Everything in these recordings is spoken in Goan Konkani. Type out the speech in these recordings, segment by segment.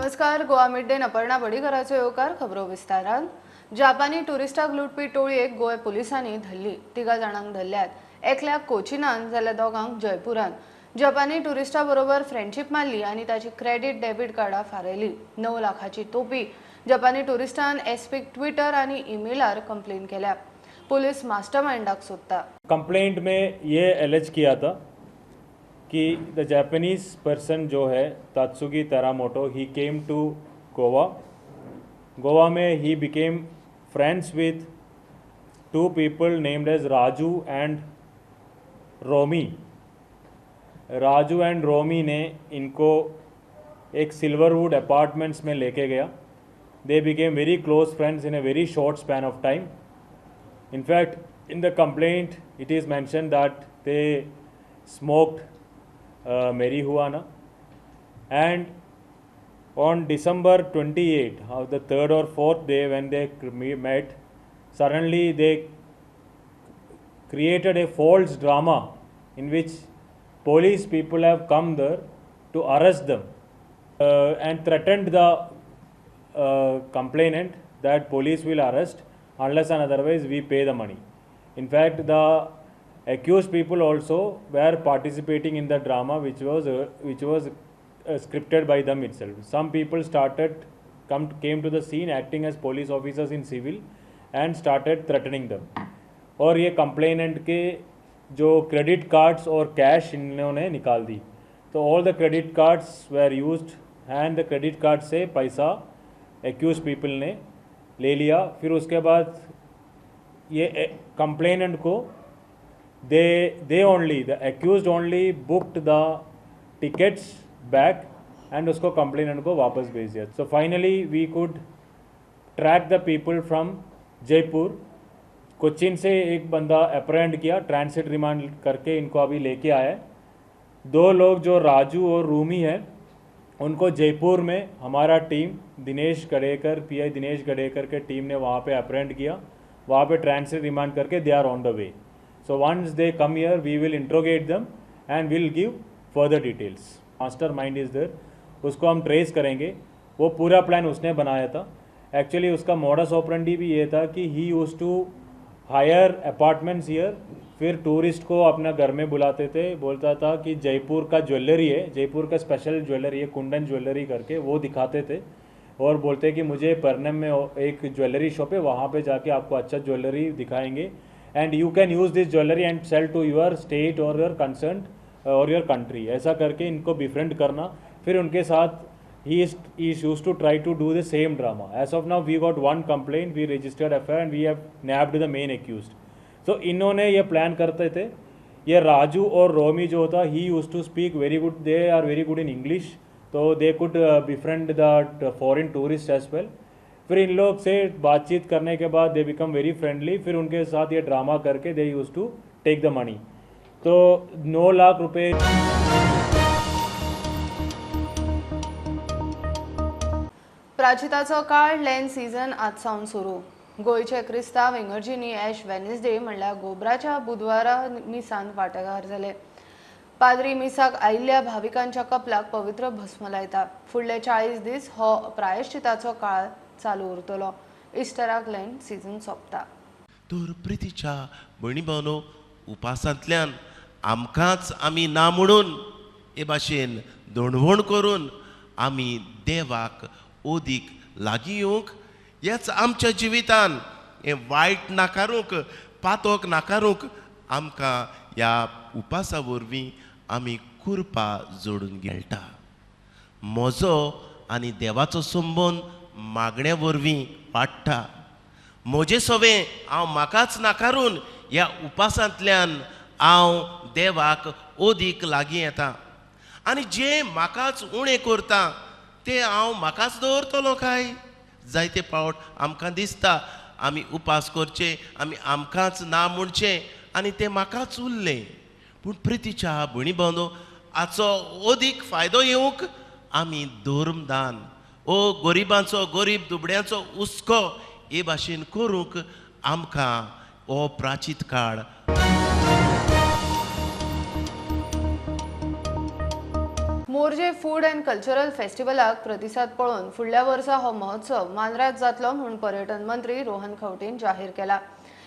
नमस्कार, गोवा मिड डे अपर्णा बडीकराचो येवकार. खबरो विस्तारान. जापानी टुरिस्टाक लुटपी टोळयेक गोंय पुलिसांनी धरली. तिगा जाणांक धरल्यात. एकल्याक कोचिनान जाल्यार दोगांक जयपुरान. जपानी टुरिस्टा बरोबर फ्रेंडशीप मारली आनी ताची क्रेडीट डेबीट कार्डां फारयली. 9 लाखाची तोपी जपानी टुरिस्टान एसपीक ट्विटर आनी ईमेलार कंप्लेन केल्या. पुलीस मास्टरमाइंडाक सोदता. कंप्लेंट में ये एलेज किया था कि the Japanese person जो है Tatsuki Teramoto, he came to Goa. Goa में he became friends with two people named as Raju and Romi. Raju and Romi ने इनको एक सिल्वरवुड अपार्टमेंट्स में लेके Gaya. They became very close friends in a very short span of time. In fact, in the complaint it is mentioned that they smoked marijuana, and on December 28, of the third or fourth day when they met, suddenly they created a false drama in which police people have come there to arrest them and threatened the complainant that police will arrest unless and otherwise we pay the money. In fact, the accused people also were participating in the drama which was scripted by them itself. Some people came to the scene acting as police officers in civil and started threatening them. और ये complainant के जो credit cards और cash इन्होंने निकाल दी. तो all the credit cards were used and the credit card से पैसा accused people ने ले लिया. फिर उसके बाद ये complainant co they only, the accused only booked the tickets back and उसको complainant को वापस भेज दिया. So finally we could track the people from Jaipur. Cochin से एक बंदा अप्रेंड किया, ट्रांसिट रिमांड करके इनको अभी लेके आया है. दो लोग जो राजू और रूमी है उनको जयपुर में हमारा team Dinesh Gadekar, pi Dinesh Gadekar K team ने वहाँ पे अप्रेंड किया. वहाँ पे ट्रांसिट रिमांड करके they are on the way. So once they come here, we will interrogate them and will give further details. Mastermind is there, उसको हम ट्रेस करेंगे. वो पूरा प्लान उसने बनाया था. एक्चुअली उसका मोडस ऑपरेंडी भी ये था कि he used to hire apartments here, फिर टूरिस्ट को अपना घर में बुलाते थे. बोलता था कि जयपुर का ज्वेलरी है, जयपुर का स्पेशल ज्वेलरी है, कुंदन ज्वेलरी करके, वो दिखाते थे और बोलते कि मुझे परनम में एक ज्वेलरी शॉप है, वहाँ पे जाके आपको अच्छा ज्वेलरी दिखाएंगे and you can use this jewellery and sell to your state Aur your concern Aur your country. ऐसा करके इनको बिफ्रेंड करना. फिर उनके साथ he is used to try to do the same drama. As of now we got one complaint, we registered FIR and we have nabbed the main accused. So इन्होंने ये प्लान करते थे. ये राजू और रोमी जो होता, he used to speak very good, they are very good in English, तो they could befriend the foreign tourist as well. फिर इन लोग से बातचीत करने के बाद they become very friendly. फिर उनके साथ ये ड्रामा करके they used to take the money. तो 9 लाख रुपए. प्राचिताचो काळ लँड सीझन आज सावन सुरू. गोंयचे क्रिस्तांव इंगर्जींनी एश वेनसडे म्हणल्यार गोबराच्या बुधवारा मिसान वांटेकार जाले. पाद्री मिसाक आयिल्ल्या भाविकांच्या कपलाक पवित्र भस्म लायता. फुडले 40 दीस हो प्रायश्चिताचो काळ चालू उरतलो. इस्टराक लँड सीझन सोंपता. तर प्रितीच्या भयणी भावनो, उपासांतल्यान आमकांच आमी ना म्हणून हे भाशेन दणवण करून आमी देवाक ओदीक लागीं येवंक, हेच आमच्या जिवितान हें वायट नाकारूंक, पातोक नाकारूंक आमकां ह्या उपासा वरवीं आमी कुरपा जोडून मेळटा. म्हजो आनी देवाचो संबंद मागण्या वरवीं वाडटा. म्हजें सवें हांव म्हाकाच नाकारून ह्या उपासांतल्यान हांव देवाक ओदीक लागीं येता आनी जें म्हाकाच उणें करता तें हांव म्हाकाच दवरतलो काय? जायते फावट आमकां दिसता आमी उपास करचे, आमी आमकांच ना म्हणचें आनी तें म्हाकाच उरलें. पूण प्रितीच्या भयणी भावनो, हाचो अदीक फायदो येवंक आमी धर्मदान ओ गरिबांचो, गरीब दुबड्यांचो हुस्को हे भाशेन करूंक आमकां हो प्राचीत काळ. मोरजे फूड अँड कल्चरल फेस्टिवलाक प्रतिसाद पळोवन फुडल्या वर्सा हो महोत्सव मांद्र्यांत जातलो म्हूण पर्यटन मंत्री रोहन खंवटेन जाहीर केला.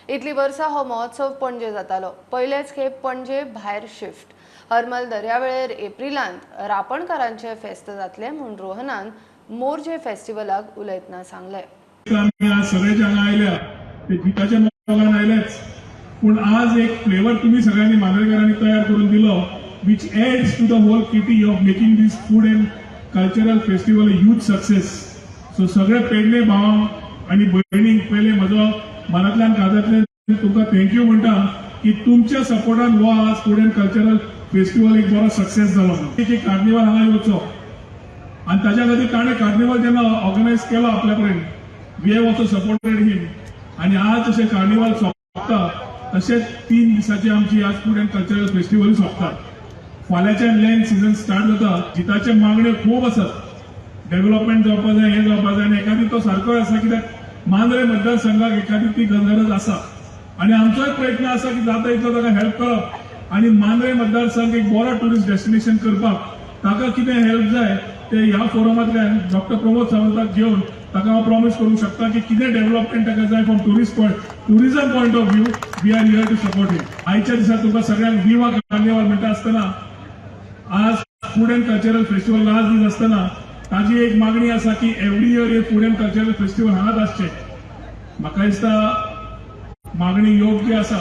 इतली वर्सां हो महोत्सव पणजे जातालो. पयलेच खेप पणजे भायर शिफ्ट. हरमल दर्यावेळेर एप्रिलांत रापणकारांचे फेस्त जातले म्हूण रोहनान मोरजे फेस्टिवलाक उलयतना सांगले. आमी आज सगळे जे हांगा आयल्या ते जिताच्या मोगान आयलेच, पूण आज एक फ्लेवर तुमी सगळ्यांनी मांद्रेकारांनी तयार करून दिलो, which adds to the whole kitty of making this food and cultural festival a huge success. So सगळे पेडणे भावांक आनी भयणींक पयले म्हजो मनांतल्यान काळजांतल्यान तुमकां thank you म्हणटा की तुमच्या सपोर्टान हो आज फूड अँड कल्चरल फेस्टिवल एक बरो सक्सेस जालो. एक कार्निवाल हांगा येवचो आनी ताच्या खातीर ताणें कार्निवाल जेन्ना ऑर्गनायज केलो आपल्या कडेन, we have also supported him. आनी आज जशें कार्निवाल सोंपता तशेंच 3 दिसाची आमची आज फूड अँड कल्चरल फेस्टिवल सोंपता. फाल्यांच्यान लँड सिजन स्टार्ट जाता. जिताचे मागण्यो खूब आसात, डेव्हलपमेंट जावपा जाय, हें जावपा जाय, आनी एकादी तो सारकोय आसा कित्याक मांद्रे मतदारसंघाक एकादी ती गरज आसा आनी आमचोय प्रयत्न आसा की जाता इतलो ताका हेल्प करप आनी मांद्रे मतदारसंघ एक बरो ट्युरिस्ट डेस्टिनेशन करपाक ताका कितें हेल्प जाय ते ह्या फोरमांतल्यान डॉक्टर प्रमोद सावंताक घेवन ताका हांव प्रॉमीस करूंक शकता की कितें डेव्हलपमेंट ताका जाय from tourism point of view, we are here to support him. आयच्या दिसा तुमकां सगळ्यांक विवा कार्निवाल म्हणटा आसतना आज food and cultural festival last दीस आसतना ताजी एक मागणी आसा की एवरी इयर हे फूड अँड कल्चरल फेस्टिवल हांगाच आसचें. म्हाका दिसता मागणी योग्य आसा.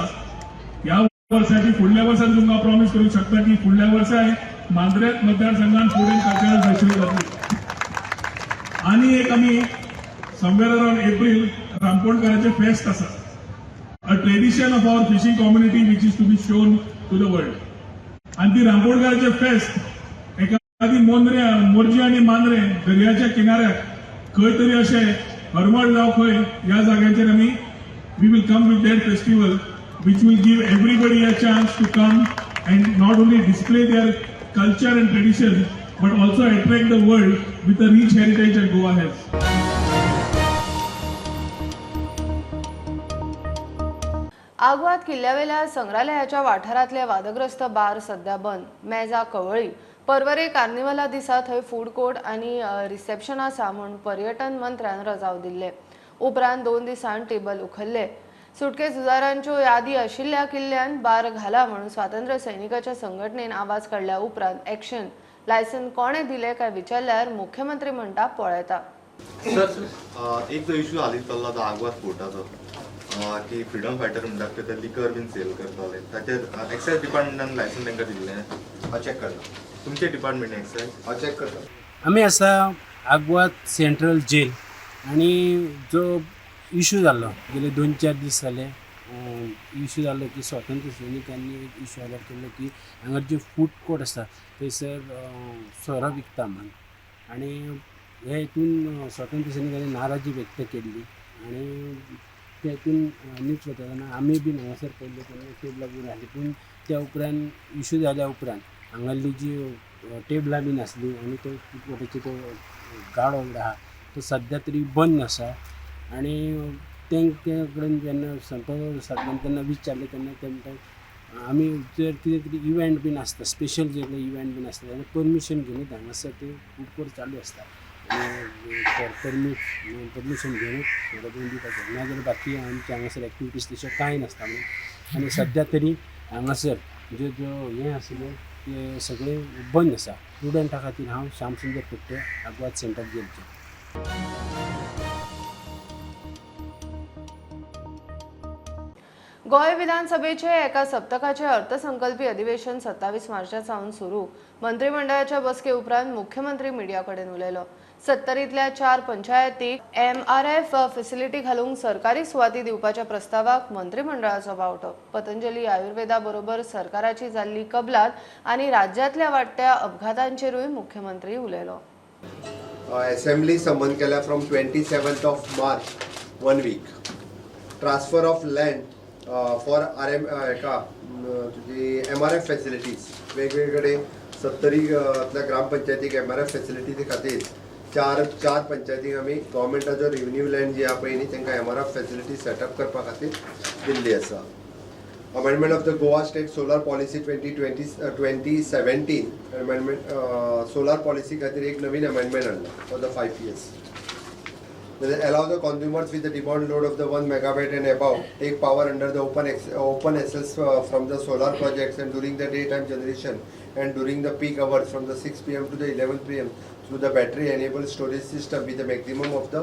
ह्या वर्साची फुडल्या वर्सा तुमकां प्रॉमीस करूंक शकता की फुडल्या वर्साय मांद्रे मतदारसंघात फूड अँड कल्चरल फेस्टिवल जातली. आनी एक आमी समवेर अरावंड एप्रील रामपोणकाराचें फेस्त आसा, a tradition of our fishing community which is to be shown to the world. आनी ती रामपोणकाराचें फेस्त एखादी मोंद्रे मोरजी आनी मांद्रे दर्याच्या किनाऱ्याक खंय तरी अशें हरमळ जावं खंय ह्या जाग्यांचेर आमी we will come with that festival which will give everybody a chance to come and not only display their culture and tradition but also attract the world with the rich heritage that Goa has. Aguada किल्ल्यावेल्या संग्रहालयाच्या वाठारांतले वादग्रस्त बार सध्या बंद. मेजा कवळी. पर्वरे कार्निवला दिसा थंय फूड कोर्ट आनी रिसेप्शन आसा म्हूण पर्यटन मंत्र्यान रजाव दिल्ले. उपरांत 2 दिसांत टेबल उखल्ले. सुटके झुजारांच्यो यादी आशिल्ल्या किल्ल्यान बार घाला म्हणून स्वातंत्र्य सैनिकाच्या संघटनेन आवाज काडल्या उपरांत एक्शन. लायसन कोणे दिले काय विचारल्यार मुख्यमंत्री म्हणटा पळयता. सर, एक जो इशू हालींच चल्ला तो आगवाद फोर्टाचो की फ्रिडम फायटर म्हणटात ते लिकर बीन सेल करताले, ताचेर एक्सायज डिपार्टमेंटान लायसन तांकां दिल्लें? हांव चॅक करता. तुमचे डिपार्टमेंट एक्सायज? हांव चॅक करता. आमी आसा आगवाद सेंट्रल जेल आनी जो इशू जाल्लो गेले 2-4 दीस जाले इशू जाल्लो की स्वातंत्र्य सैनिकांनी एक इशू हायलायट केल्लो की हांगा जे फूड कोर्ट आसा थंयसर सोरो विकता म्हण, आनी हे हितून स्वातंत्र्य सैनिकांनी नाराजी व्यक्त केल्ली आनी त्या हितून न्यूज वता तेन्ना आमी बीन हांगासर पळयल्ले तेन्ना टेबलां बीन घाली, पूण त्या उपरांत इशू जाल्या उपरांत हांगासरली जी टेबलां बीन आसली आनी तो फूड कोर्टाचो तो गाडो आहा तो सद्या तरी बंद आसा. आनी तेंचे कडेन जेन्ना संपर्क सादलो तेन्ना विचारलें तेन्ना ते म्हणटा आमी जर कितें तरी इव्हेंट बीन आसता, स्पेशल जे इव्हेंट बीन आसता जाल्यार परमिशन घेवनूच हांगासर ते फूड कोर्ट चालू आसता आनी परमिशन घेवनूच सोरो बीन दिवपाचें, नाजाल्यार बाकी आमचे हांगासर एक्टिविटीज तश्यो कांय नासता म्हणून. आनी सद्या तरी हांगासर जे जो हें आसलें ते सगळें बंद आसा. स्टुडंटा खातीर हांव श्यामसुंदर फुट्टे, आगवाद सेंट्रल जेलचे. गोंय विधानसभेचे एका सप्तकाचे अर्थसंकल्पी अधिवेशन 27 मार्चा सावन सुरू. मंत्रिमंडळाच्या बसके उपरांत मुख्यमंत्री मिडिया कडेन उलयलो. 70तल्या 4 पंचायतीक MRF facility घालूंक सरकारी सुवाती दिवपाच्या प्रस्तावाक मंत्रिमंडळाचो बावटो. पतंजली आयुर्वेदा बरोबर सरकाराची जाल्ली कबलात आनी राज्यांतल्या वाडट्या अपघातांचेरूय मुख्यमंत्री उलयलो. असेंब्ली समन केल्या from 27th of March 1 week. Transfer of land for RM हेका तुजी MRF facilities वेगवेगळे 70तल्या ग्रामपंचायतीक MRF facilities खातीर चार पंचायतीक आमी गव्हर्मेंटाचो रेव्हेन्यू लँड जी आहा पळय न्ही तांकां MRF facilities setup करपा खातीर दिल्ली आसा. Amendment of the Goa State Solar Policy 2020, 2017 amendment, solar policy खातीर एक नवीन अमेंडमेंट हाडला for the 5 years. Allow the consumers with the demand load of the 1 megawatt and above take power under the open access from the solar projects and during the daytime generation and during the peak hours from the 6 pm to the 11 pm through the battery enabled storage system with the maximum of the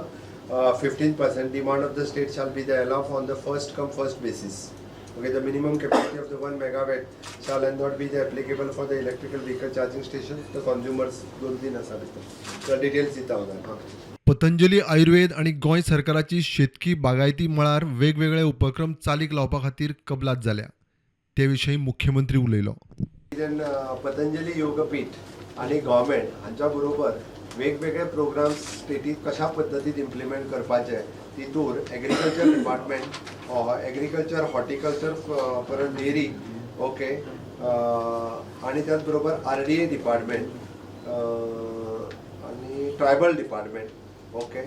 15% demand of the state shall be the allowed on the first come first basis. Okay, the minimum capacity of the 1 megawatt shall and not be the applicable for the electrical vehicle charging stations. The consumers दोन तीन आसा भितर. The details दिता हांव. पतंजली आयुर्वेद आनी गोंय सरकाराची शेतकी बागायती मळार वेगवेगळे उपक्रम चालीक लावपा खातीर कबलात जाल्या. ते विशीं मुख्यमंत्री उलयलो. Then Patanjali Yogpeeth आणि गव्हर्मेंट हांच्या बरोबर वेगवेगळे प्रोग्राम्स स्टेटीत कशा पद्दतीन इम्प्लिमेंट करपाचे, तितूर एग्रीकल्चर डिपार्टमेंट, एग्रीकल्चर, हॉर्टिकल्चर, परत डेअरी, ओके, आणि त्याच बरोबर आरडीए डिपार्टमेंट आणि ट्रायबल डिपार्टमेंट, ओके,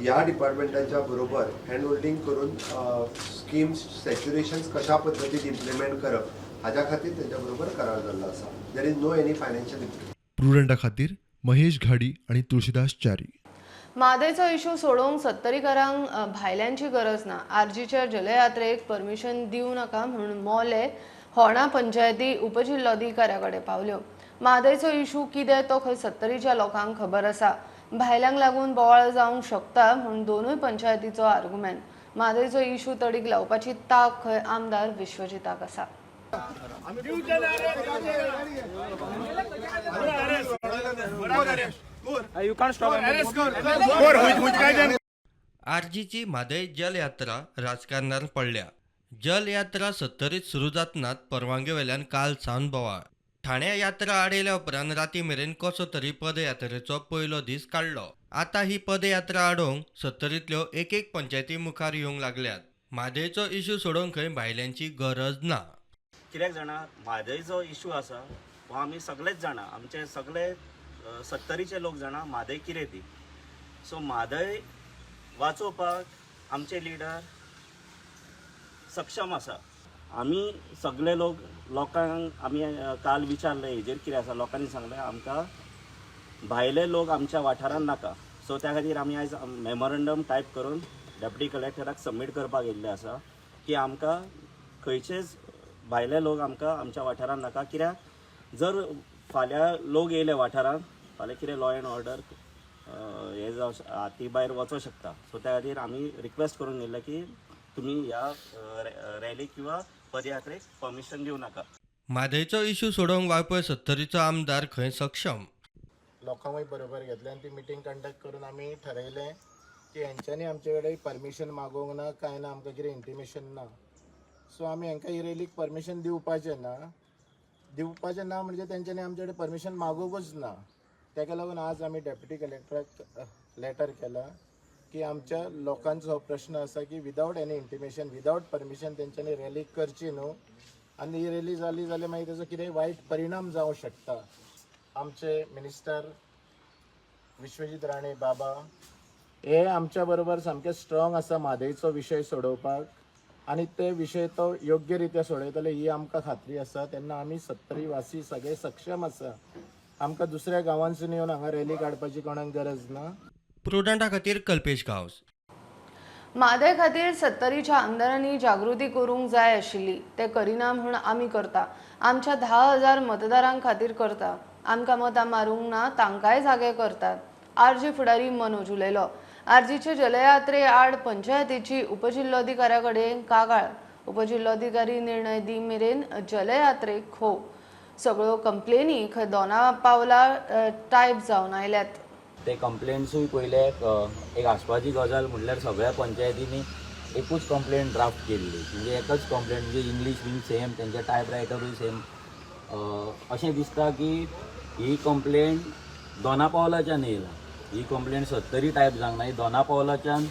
ह्या डिपार्टमेंटाच्या बरोबर हँड होल्डिंग करून स्किम्स सॅच्युरेशन्स कशा पद्दतीन इम्प्लिमेंट करप हाज्या खातीर तेंच्या बरोबर करार जाल्लो आसा. There is no any financial प्रुडंटा खातीर महेश घाडी आनी तुळशीदास च्यारी. म्हादयचो इशू सोडोवंक सत्तरीकारांक भायल्यांची गरज ना. आरजीच्या जलयात्रेक परमिशन दिवं नाका म्हणून मोले होणा पंचायती उपजिल्लोधिकाऱ्या कडेन पावल्यो. म्हादयचो इशू कितें तो खंय सत्तरीच्या लोकांक खबर आसा. भायल्यांक लागून बोवाळ जावंक शकता म्हूण दोनूय पंचायतीचो आर्गुमेंट. म्हादयचो इशू तडीक लावपाची तांक खंय आमदार विश्वजिताक आसा. आरजीची म्हादय जलयात्रा राजकारणान पडल्या. जलयात्रा सत्तरीत सुरू जातनात परवानगे वेल्यान काल सावन बोवाळ. ठाण्या यात्रा आडयल्या उपरांत राती मेरेन कसो तरी पदयात्रेचो पयलो दीस काडलो. आतां ही पदयात्रा आडोवंक सत्तरींतल्यो एक एक पंचायती मुखार येवंक लागल्यात. म्हादयचो इशू सोडोवंक खंय भायल्यांची गरज ना. कित्याक जाणा, म्हादय जो इशू आसा हो आमी सगळेच जाणा, आमचे सगळे सत्तरीचे लोक जाणा म्हादय कितें ती. सो म्हादय वाचोवपाक आमचे लिडर सक्षम आसा. आमी सगळे लोक लोकांक आमी काल विचारलें हेजेर कितें आसा. लोकांनी सांगलें आमकां भायले लोक आमच्या वाठारांत नाका. सो त्या खातीर आमी आयज मेमोरंडम टायप करून डेप्युटी कलेक्टराक सबमीट करपाक येयल्ले आसा की आमकां खंयचेच भायले लोक आमकां आमच्या वाठारांत नाका. कित्याक जर फाल्यां लोक येयले वाठारांत, फाल्यां कितें लॉ एंड ऑर्डर हे जावं, हाती भायर वचोंक शकता. सो त्या खातीर आमी रिक्वेस्ट करून येयले की तुमी ह्या रॅलीक किंवा पदयात्रेक परमिशन दिवं नाका. म्हादयचो इशू सोडोवंक वाळपय सत्तरीचो आमदार खंय सक्षम. लोकांकूय बरोबर घेतलें आनी ती मिटींग कंडक्ट करून आमी ठरयलें की हेंच्यांनी आमचे कडेन परमिशन मागोवंक ना, कांय ना, आमकां कितें इंटिमेशन ना. सो आमी हांकां ही रॅलीक परमिशन दिवपाचें ना. दिवपाचें ना म्हणजे तेंच्यांनी आमचे कडेन परमिशन मागोवंकूच ना. ताका लागून आज आमी डेप्युटी कलेक्टराक लेटर केला की आमच्या लोकांचो हो प्रश्न आसा की without any intimation, without permission तेंच्यांनी रॅली करची न्हू आनी ही रॅली जाली जाल्यार मागीर तेजो कितेंय वायट परिणाम जावं शकता. आमचे मिनिस्टर विश्वजीत राणे बाबा हे आमच्या बरोबर सामके स्ट्रॉंग आसा म्हादयचो विशय सोडोवपाक आनी ते विशय तो योग्य रित्या सोडयतले ही आमकां खात्री आसा. तेन्ना आमी सत्तरी वासी सगळे सक्षम आसा. आमकां दुसऱ्या गांवांसून येवन हांगा रॅली काडपाची कोणाक गरज ना. प्रुडंटा खातीर कल्पेश गांवस. म्हादय खातीर सत्तरीच्या आमदारांनी जागृती करूंक जाय आशिल्ली. ते करिना म्हूण आमी करता. आमच्या 10,000 मतदारां खातीर करता. आमकां मतां मारूंक ना तांकांय जागे करतात. आरजी फुडारी मनोज उलयलो. आरजीचे जलयात्रे आड पंचायतीची उपजिल्लोधिकाऱ्या कडेन कागाळ. उपजिल्लोधिकारी निर्णय दी मेरेन जलयात्रेक खो. सगळ्यो कंप्लेनी खंय दोना पावला टायप जावन आयल्यात. ते कंप्लेंट्सूय पयले एक हांसपाची गजाल म्हणल्यार सगळ्या पंचायतींनी एकूच कंप्लेंट ड्राफ्ट केल्ली. म्हणजे एकच कंप्लेंट, म्हणजे इंग्लीश बीन सेम, तेंचे टायप रायटरूय सेम. अशें दिसता की ही कंप्लेंट दोना पावलाच्यान येयला. ही कंप्लेंट सत्तरी टायप जावंक ना. ही दोना पावलाच्यान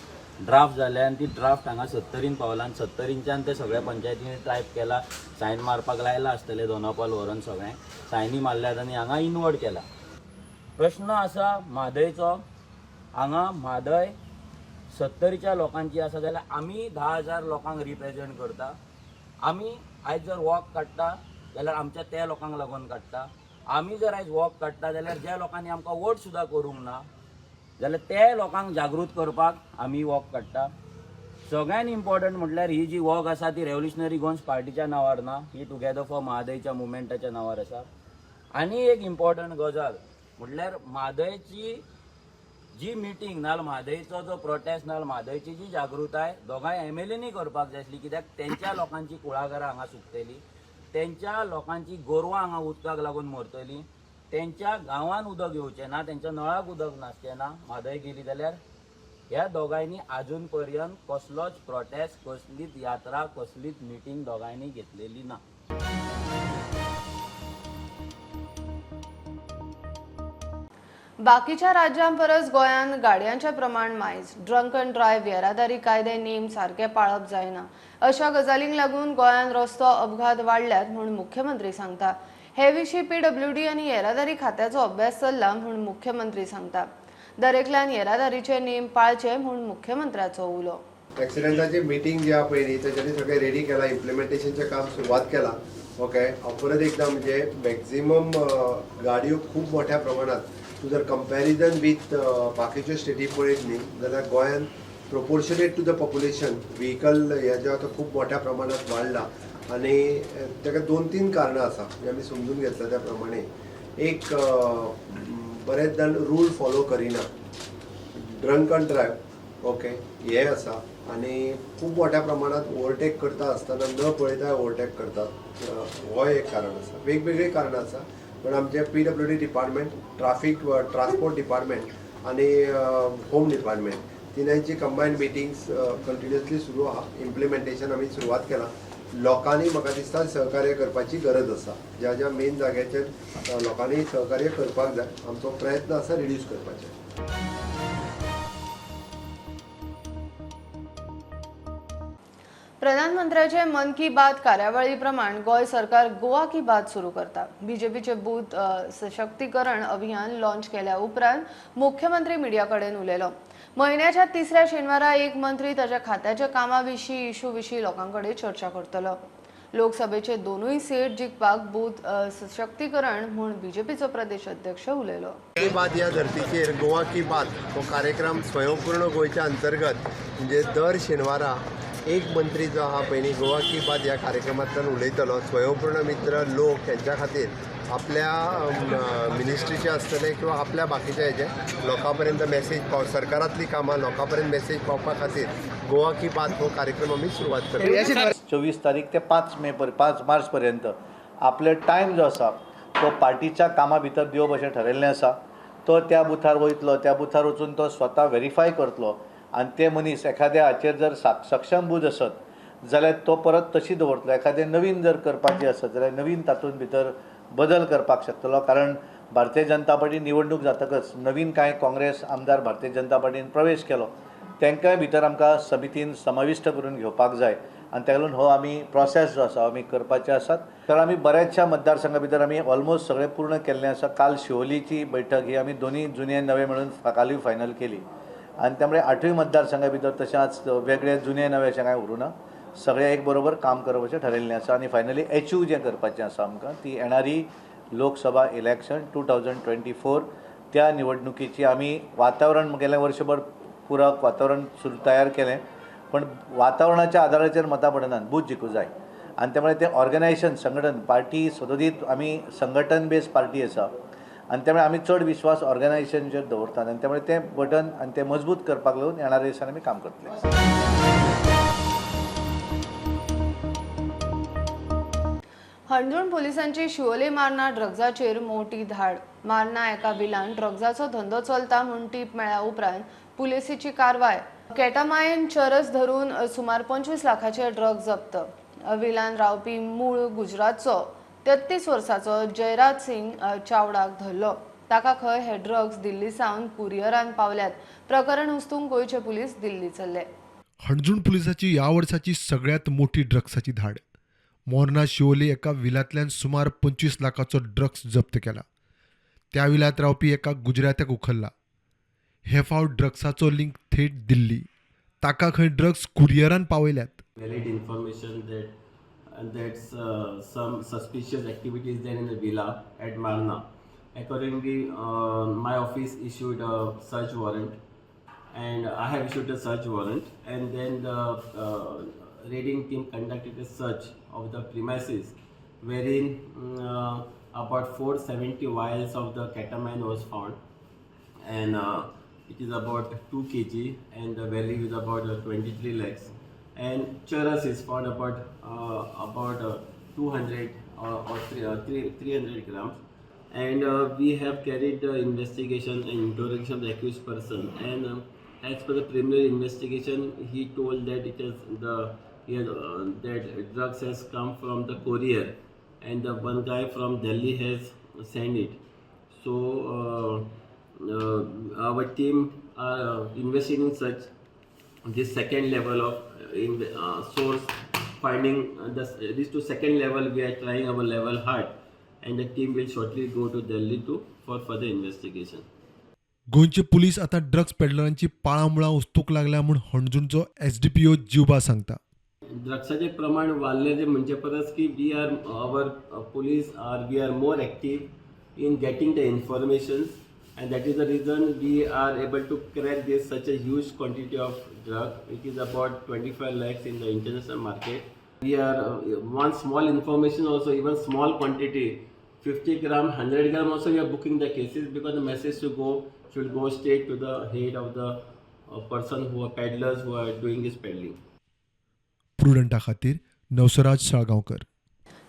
ड्राफ्ट जाल्या आनी ती ड्राफ्ट हांगा सत्तरीन पावला आनी सत्तरींच्यान ते सगळ्या पंचायतींनी टायप केला, सायन मारपाक लायला आसतले. दोना पावल व्हरोन सगळें सायनी मारल्यात आनी हांगा इनवर्ड केला. प्रश्न आसा म्हादयचो. हांगा म्हादय सत्तरीच्या लोकांची आसा जाल्यार आमी 10,000 लोकांक रिप्रेजेंट करता आमी. आयज जर वॉक काडटा जाल्यार आमच्या त्या लोकांक लागून काडटा. आमी जर आयज वॉक काडटा जाल्यार ज्या लोकांनी आमकां वोट सुद्दां करूंक ना जाल्यार ते लोकांक जागृत करपाक आमी वॉक काडटा. सगळ्यान इम्पॉर्टंट म्हटल्यार ही जी वॉक आसा ती रेव्होल्युशनरी गोवन्स पार्टीच्या नांवार ना, ही टुगेदर फॉर म्हादयच्या मुवमेंटाच्या नांवार आसा. आनी एक इम्पॉर्टंट गजाल म्हटल्यार म्हादयची जी मिटींग नाजाल्यार म्हादयचो जो प्रोटेस्ट नाजाल्यार म्हादयची जी जागृताय दोगांय एमएलएनी करपाक जाय आसली, कित्याक तेंच्या लोकांची कुळागरां हांगा सुकतली, तेंच्या लोकांची गोरवां हांगा उदकाक लागून मरतली, तेंच्या गांवान उदक येवचें ना, तेंच्या नळाक उदक नासचें ना म्हादय गेली जाल्यार. ह्या दोगांयनी आजून पर्यंत कसलोच प्रोटेस्ट, कसलीच यात्रा, कसलीच मिटींग दोगांयनी घेतलेली ना. बाकीच्या राज्यांपरस गोंयांत गाडयांचें प्रमाण मायज. ड्रंक अँड ड्रायव्ह, येरादारी कायदे नेम सारके पाळप जायना अशा गजालींक लागून गोंयांत रस्तो अपघात वाडल्यात म्हूण मुख्यमंत्री सांगता. हे विशीं पीडब्ल्यूडी आनी येरादारी खात्याचो अभ्यास चल्ला म्हूण मुख्यमंत्री सांगता. दरेकल्यान येरादारीचे नेम पाळचे म्हूण मुख्यमंत्र्याचो उलो. एक्सिडेंटाची मिटींग जी आहा पळय न्ही तेच्यांनी सगळें रेडी केलां, इम्प्लिमेंटेशनचें काम सुरवात केलां. ओके, हांव परत एकदां म्हणजे मॅक्झिमम गाडयो खूब मोठ्या प्रमाणात तूं जर कंपॅरिजन वीथ बाकीच्यो स्टेटी पळयत न्ही जाल्यार गोंयान proportionate to the population vehicle हे जें आतां खूब मोठ्या प्रमाणात वाडला आनी ताका 2-3 कारणां आसा जी आमी समजून घेतला त्या प्रमाणे. एक, बरेच जाण रूल फॉलो करिना, ड्रंक अँड ड्रायव्ह ओके हे आसा आनी खूब मोठ्या प्रमाणात ओवरटेक करता आसतना न पळयता ओवरटेक करतात, हो एक कारण आसा. वेगवेगळीं कारणां आसा, पण आमचे PWD department, traffic transport department आनी होम डिपार्टमेंट तिनांची कंबायन मिटिंग्स कंटिन्युअसली सुरू आहा. इम्प्लिमेंटेशन आमी सुरवात केलां. लोकांनी म्हाका दिसता सहकार्य करपाची गरज आसा. ज्या ज्या मेन जाग्याचेर लोकांनी सहकार्य करपाक जाय. आमचो प्रयत्न आसा रिड्यूस करपाचे. प्रधानमंत्र्याचे मन की बात कार्यावळी प्रमाण गोंय सरकार गोवा की बात सुरू करता. बीजेपीचे बूथ सशक्तीकरण अभियान लॉन्च केल्या उपरांत मुख्यमंत्री मिडिया कडेन उलयलो. म्हयन्याच्या तिसऱ्या शेनवारा एक मंत्री ताच्या खात्याच्या कामा विशीं, इशू विशीं लोकां कडेन चर्चा करतलो. लोकसभेचे दोनूय सीट जिखपाक बूथ सशक्तीकरण म्हूण बीजेपीचो प्रदेश अध्यक्ष उलयलो. की बात ह्या धर्तीचेर गोवा की बात हो कार्यक्रम स्वयंपूर्ण गोंयच्या अंतर्गत म्हणजे दर शेनवारा एक मंत्री जो आहा पयलीं गोवा की बात ह्या कार्यक्रमांतल्यान उलयतलो. स्वयंपूर्ण मित्र लोक हेंच्या खातीर आपल्या मिनिस्ट्रीचे आसतले किंवा आपल्या बाकीच्या हेजे लोकां पर्यंत मेसेज पाव, सरकारांतली कामां लोकां पर्यंत मेसेज पावपा खातीर गोवा की बात हो कार्यक्रम आमी सुरवात करता. 24 तारीख ते 5 मार्च पर्यंत आपले टायम जो आसा तो पार्टीच्या कामा भितर दिवप अशें ठरयल्लें आसा. तो त्या बुथार वयतलो, त्या बुथार वचून तो स्वता वेरीफाय करतलो आनी ते मनीस एखाद्या हाचेर जर सक्षम बूथ आसत जाल्यार तो परत तशी दवरतलो. एखादें नवीन जर करपाचें आसत जाल्यार नवीन तातूंत भितर बदल करपाक शकतलो. कारण भारतीय जनता पार्टी निवडणूक जातकच नवीन कांय काँग्रेस आमदार भारतीय जनता पार्टीन प्रवेश केलो, तांकांय भितर आमकां समितीन समाविश्ट करून घेवपाक जाय आनी ताका लागून हो आमी प्रोसेस जो आसा आमी करपाचे आसात. कारण आमी बऱ्याचशा मतदारसंघा भितर आमी ऑलमोस्ट सगळें पूर्ण केल्लें आसा. काल शिवोलीची बैठक ही आमी दोनूय जुने नवे म्हणून कालूय फायनल केली आनी त्यामुळे 8वीं मतदारसंघा भितर तशेंच वेगळे जुने नवे अशें कांय उरूं ना, सगळे एक बरोबर काम करप अशें ठरयल्लें आसा. आनी फायनली एचयू जें करपाचें आसा आमकां ती येणारी लोकसभा इलेक्शन 2024 त्या निवडणुकीची आमी वातावरण गेल्या वर्षभर पुरक वातावरण सुरू तयार केलें, पण वातावरणाच्या आधाराचेर मतां पडनात, बूथ जिखूं जाय. आनी त्यामुळे तें ऑर्गनायझेशन संघटन पार्टी सदोदीत आमी संघटन बेज पार्टी आसा आनी त्यामुळे आमी चड विश्वास ऑर्गनायझेशनचेर दवरतात आनी त्यामुळे तें बटन आनी तें मजबूत करपाक लागून येणाऱ्या दिसांनी आमी काम करतले. हणजूण पोलिसांची शिवोले मार्ना ड्रग्जाचेर मोठी धाड. मार्ना एका बिलान ड्रग्जाचो धंदो चलता म्हूण टीप मेळ्ळ्या उपरांत पुलिसेची कारवाय. केटामायन चरस धरून सुमार 25 लाखाचे ड्रग जप्त. विलान रावपी मूळ गुजरातचो 33 वर्साचो जयराज सिंग चावडाक धरलो. ताका खंय हे ड्रग्स दिल्ली सावन कुरियरान पावल्यात. प्रकरण उस्तूंक गोंयचे पुलीस दिल्ली चल्ले. हणजूण पुलिसाची ह्या वर्साची सगळ्यात मोठी ड्रग्साची धाड. मोर्ना शिवोली एका विलांतल्यान सुमार 25 लाखाचो ड्रग्स जप्त केला. त्या विलांत रावपी एका गुजरात्याक उखल्ला. हे फावट ड्रग्साचो लिंक थेट दिल्ली. ताका खंय drugs कुरियरान पावयल्यात. Valid information that and that's some suspicious activities there in the villa at Marna. Accordingly, my office issued a search warrant, and I have issued a search warrant, and then the raiding team conducted a search of the premises, wherein about 470 vials of the ketamine was found, and it is about 2 kg, and the value is about 23 lakhs, and charas is found about 200 or 300 grams, and we have carried the investigation and interrogation of the accused person, and as per the preliminary investigation, he told that it is that drugs has come from the courier, and the one guy from Delhi has sent it. So our team are investigating such this second level of source finding. This to second level we are trying our level hard, and the team will shortly go to Delhi for further investigation. गोंयचे पुलीस आतां ड्रग्स पेडलरांची पाळां मुळां उस्तूंक लागल्या म्हूण हणजूणचो एसडीपीओ जिवबा सांगता. ड्रग्साचे प्रमाण वाडलें जें म्हणचे परस की we are our police are we are more active in getting the informations, and that is the reason we are able to crack this such a huge quantity of drug. It is about 25 lakhs in the international market. We are one small information also, even small quantity, 50 gram, 100 gram also we are booking the cases, because the message to go should go straight to the head of the person who are peddlers who are doing this peddling. प्रुडंटा खातीर नवसराज साळगांवकर.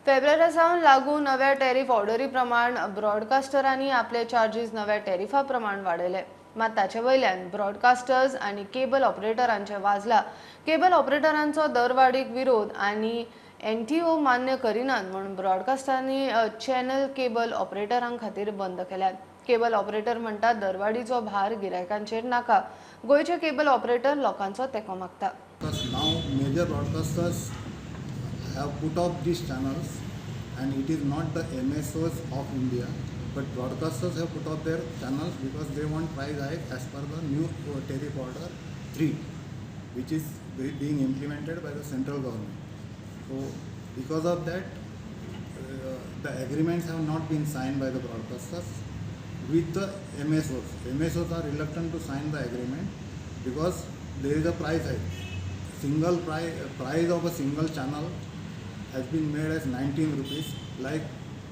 फेब्रुवारी सावन लागू नव्या टॅरीफ ऑर्डरी प्रमाण ब्रॉडकास्टरांनी आपले चार्जीस नव्या टॅरिफा प्रमाण वाडयले. मात ताचे वयल्यान ब्रॉडकास्टर्स आनी केबल ऑपरेटरांचे वाजला. केबल ऑपरेटरांचो दरवाडीक विरोध आनी एनटीओ मान्य करिनात म्हूण ब्रॉडकास्टरांनी चॅनल केबल ऑपरेटरां खातीर बंद केल्यात. केबल ऑपरेटर म्हणटात दरवाडीचो भार गिरायकांचेर नाका. गोंयचे केबल ऑपरेटर लोकांचो तेंको मागता. Now major broadcasters have put up these channels, and it is not the MSOs of India, but broadcasters have put up their channels because they want price hike as per the new tariff order 3, which is being implemented by the central government. So because of that, the agreements have not been signed by the broadcasters with the MSOs. MSOs are reluctant to sign the agreement because there is a price hike. Single price of a single channel has been made as 19 rupees. Like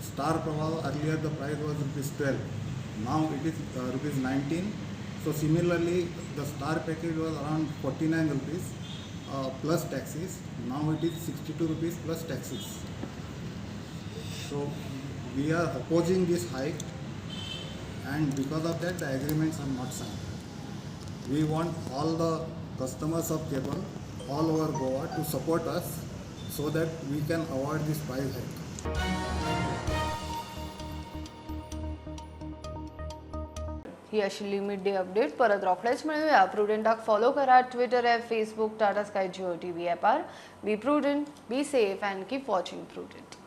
Star Pravah, earlier the price was rupees 12. Now it is rupees 19. So similarly, the Star package was around 49 rupees plus taxes. Now it is 62 rupees plus taxes. So we are opposing this hike, and because of that the agreements are not signed. We want all the customers of cable all over Goa to support us so that we can avoid this price hike. ही आशिल्ली मिड डे अपडेट. परत रोखडेच मेळुया. प्रुडंटाक फॉलो करा Twitter app, Facebook, Tata Sky, Jio TV ॲपार. Be prudent, be safe and keep watching Prudent.